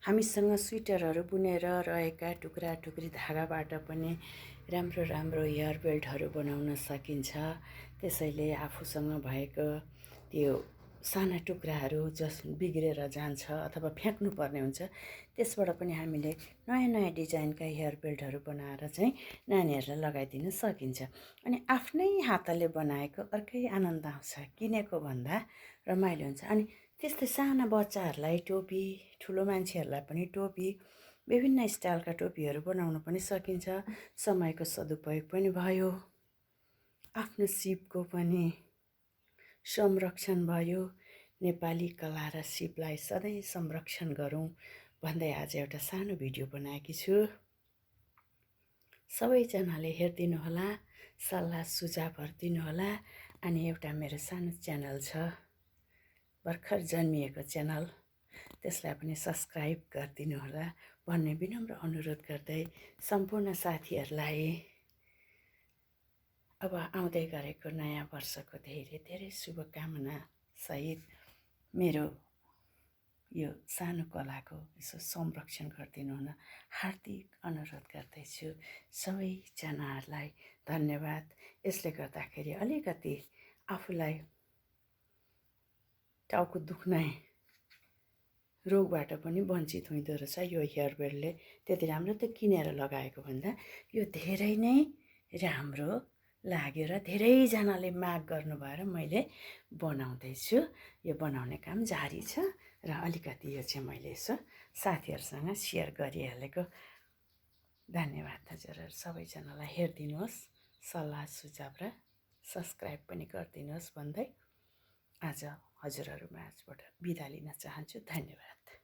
हामीसँग स्वेटरहरू बुनेर रहेका टुक्रा टुक्री धागाबाट पनि राम्रो राम्रो हेयर बेल्टहरू बनाउन सकिन्छ। त्यसैले आफूसँग भएको त्यो साना टुक्राहरू जस बिग्रेर जान्छ अथवा फ्याँक्नु पर्ने हुन्छ, त्यसबाट पनि हामीले नयाँ नयाँ डिजाइनका हेयर बेल्टहरू बनाएर चाहिँ नानीहरूलाई लगाइदिन सकिन्छ। अनि आफ्नै हातले बनाएको अर्कै आनन्द आउँछ, किनेको भन्दा रमाइलो हुन्छ। अनि त्यस्तै साना बच्चाहरूलाई टोपी, ठुलो मान्छेहरूलाई पनि टोपी, विभिन्न स्टाइलका टोपीहरू बनाउन पनि सकिन्छ। समयको सदुपयोग पनि भयो, आफ्नो सिपको पनि संरक्षण भयो। नेपाली कला र सिपलाई सधैँ संरक्षण गरौँ भन्दै आज एउटा सानो भिडियो बनाएकी छु। सबैजनाले हेरिदिनुहोला, सल्लाह सुझावहरू दिनुहोला। अनि एउटा मेरो सानो च्यानल छ, भर्खर जन्मिएको च्यानल, त्यसलाई पनि सब्सक्राइब गरिदिनु होला भन्ने विनम्र अनुरोध गर्दै सम्पूर्ण साथीहरूलाई अब आउँदै गरेको नयाँ वर्षको धेरै धेरै शुभकामना सहित मेरो यो सानो कलाको यसो संरक्षण गरिदिनु हुन हार्दिक अनुरोध गर्दैछु। सबैजनाहरूलाई धन्यवाद। यसले गर्दाखेरि अलिकति आफूलाई टाउको दुख्ने रोगबाट पनि वञ्चित हुँदो रहेछ यो हेयर बेल्टले। त्यति राम्रो त किनेर लगाएको भन्दा यो धेरै नै राम्रो लाग्यो र धेरैजनाले माग गर्नु भएर मैले बनाउँदैछु। यो बनाउने काम जारी छ र अलिकति यो चाहिँ मैले यसो साथीहरूसँग सेयर गरिहालेको। धन्यवाद हजुरहरू सबैजनालाई। हेरिदिनुहोस्, सल्लाह सुझाव र सब्सक्राइब पनि गरिदिनुहोस् भन्दै आज हजुरहरू माझबाट बिदा लिन चाहन्छु। धन्यवाद।